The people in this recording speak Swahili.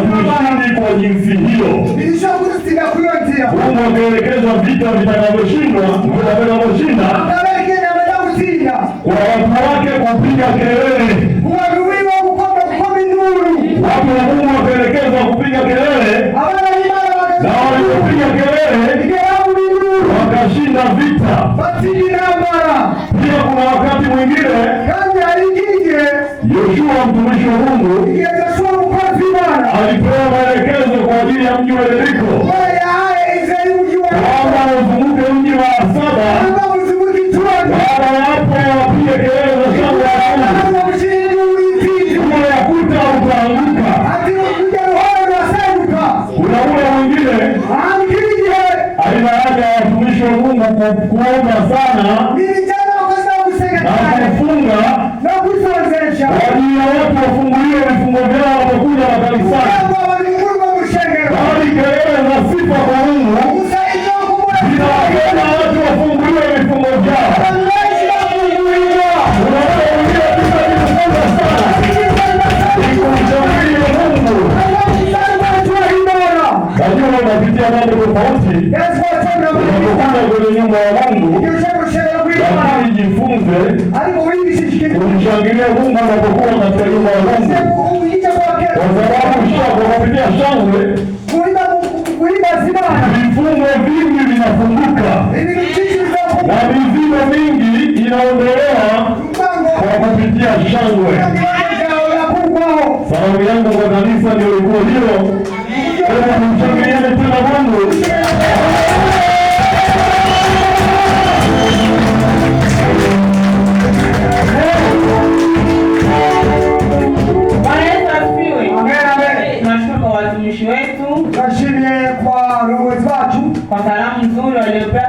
Hatushindi kwa jinsi hiyo. Ntishobora kudutsinda kuri iyo nzira. Mungu akaelekeza vita vitakavyoshinda, vitakavyoshinda Akabereka intambara zo gutsinda kwa watu wake kupiga kelele. Abantu biwe gukoma gukoma induru. Watu wa Mungu wakaelekezwa kupiga kelele, Abana b'Imana na walipopiga kelele igihe bavuga induru wakashinda vita. Batsinda intambara. Pia kuna wakati mwingine Kandi hari ikindi gihe Yoshua mtumishi wa Mungu igihe Yosuwa umukozi w'Imana alipewa maelekezo kwa ajili ya mji wa Yeriko Imana yahaye inzira y'umuji wa kwamba uzunguke mji mara saba, cyangwa muzunguke iturage. Baada ya hapo wapige kelele za shangwe ya Mungu. Ngo mushyire induru y'intsinzi. Ule ukuta utaanguka. Ati urujya ruhore rurasenyuka. Kuna ule mwingine Ahandi ikindi gihe haina haja ya watumishi wa Mungu kuomba sana ntibijyana abakozi bo gusenga na cyane kufunga no kwisonzesha kwa ajili ya watu wafunguliwe vifungo vyao wanapokuja makanisani, kugira ngo abantu mu rusengero bali kelele za sifa kwa Mungu gusa ibyo kumura zinawafanya watu wafunguliwe vifungo vyao. Abantu benshi bafungurirwa. Kuna wale wengine kisa kufunga sana ni kumshangilia Mungu. Najua unapitia mambo tofauti unapokuja kwenye nyumba ya Mungu, lakini jifunze kumshangilia Mungu unapokuwa katika nyumba ya Mungu, kwa sababu kwa kupitia shangwe vifungo vingi vinafunguka na mizigo mingi inaondolewa kwa kupitia shangwe. Salamu yangu kwa kanisa ndio ilikuwa hiyo. Hebu tumshangilieni tena Mungu. Bwana Yesu asifiwe. Tunashukuru kwa watumishi wetu Turashimye kwa barongozi bacu kwa salamu nzuri waliopewa.